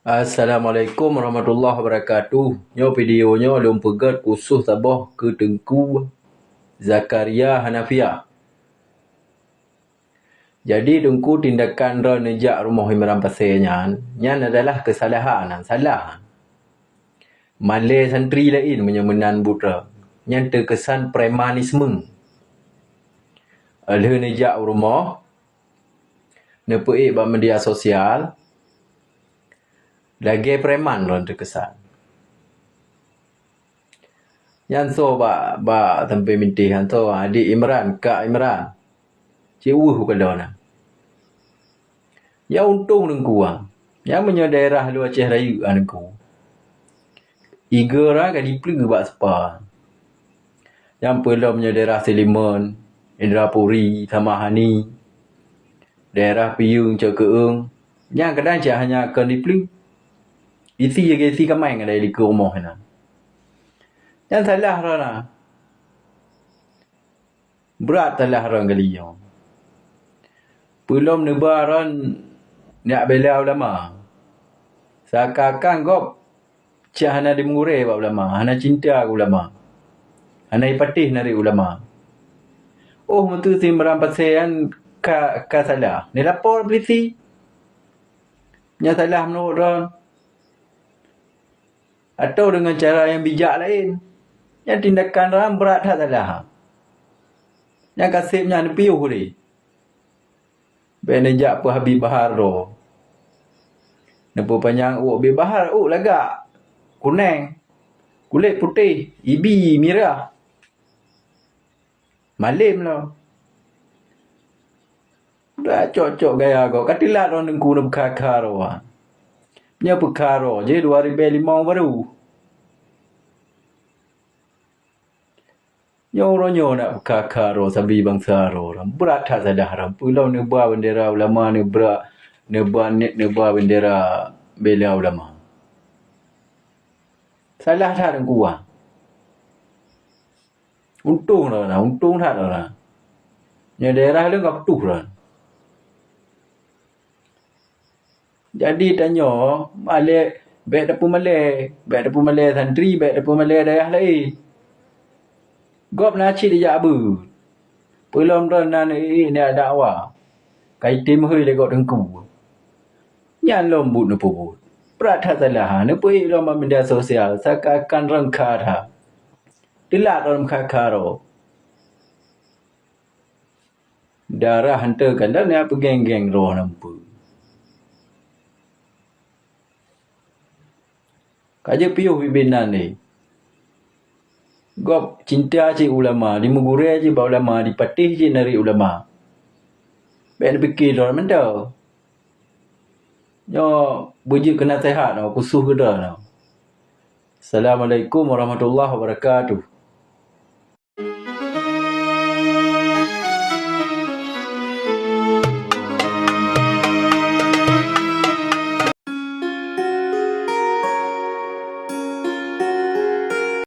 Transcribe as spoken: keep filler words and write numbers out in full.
Assalamualaikum warahmatullahi wabarakatuh. Nyoe video nyoe lôn peugét khusos saboh keu Teungku Zakaria Hanafiah. Jadi Teungku, tindakan droe neujak rumoh Imran Pasè nyan, nyan adalah keusalahan, salah. Malèe santri laén meunyoe meunan buet droe, nyan teukeusan premanisme. Lheueh neujak u rumoh, neupeuék bak media sosial, lagèe preman lôn teukeusan. Nyan soe bak, bak sampé mintéh nyan soe, adik Imran, kak Imran. Cit weueh u keudroe na. Ya untông Teungku, nyan meunyoe daerah Lueng Aceh Rayeuk Teungku. Igoe ra ka dipleue bak sepa. Nyang peulom nyoe daerah Silimon, Indrapuri, Samahani, daerah Piyueng, Cot Keueung, nyang kadang cit hanya kon dipleue. Isi lagèe isi kameng ada di likôt rumoh na. Nyan salah droe na. Brat salah droe kali nyoe. Peulom neuba droe neujak bela ulama. Seakan-akan gob cit hana jimeugurèe bak ulama, hana cinta keu ulama, hana jipatéh nariet ulama. Oh, meuteusi Imran Pasè nyan ka, ka salah, neulapor polisi. Nyan salah meunurot droe. Atau deungon cara nyang bijak laén. Nyan tindakan droe brat that salah. Nyang ka sép nyan neupiôh lé. Bèk neujak peuhabéh bahar droe. Neupeupanyang ôk Habib Bahar, ôk lagak, kunèng, kulét putéh, ibi, mirah. Malém lom. Dak cok-cok gaya gob, ka teulat droe Teungku neupeukha-kha droe. Nyoe peukha droe jih dua ribèe limong baru. Nyoe uroe nyoe nak peukha-kha droe sabe bansa droe. Brat that salah droe. Peulom neuba bendera ulama, neubra, neuba, neuba bendera bela ulama. Salah that Teungku. Untông droe na, untông that droe na. Nyoe daerah lôn ka putôh droe. Jadi tanyoe malèe, bèk tapeumalèe, bèk tapeumalèe santri, bèk tapeumalèe dayah laén. Gob na cit jijak beuet. Peulom droe na neuék neujak dakwa. Ka jitem hôi lé gob Teungku. Nyan lom buet neupeubuet. Brat that salah, neupeuék lom bak media sosial, seakan-akan droe kha that. Teulat lom kha-kha droe. Darah hanteu ka lheueh na peugeng-geng droe na peue. Ka jeuet piôh bibinan lé. Gob cinta cit ulama, jimeugurèe cit bak ulama, jipatéh cit nariet ulama. Bèk neupike droe mantong. Nyoe beujeuet keu naseuhat nyoe, khusos keu droe nyoe. Assalamualaikum warahmatullahi wabarakatuh.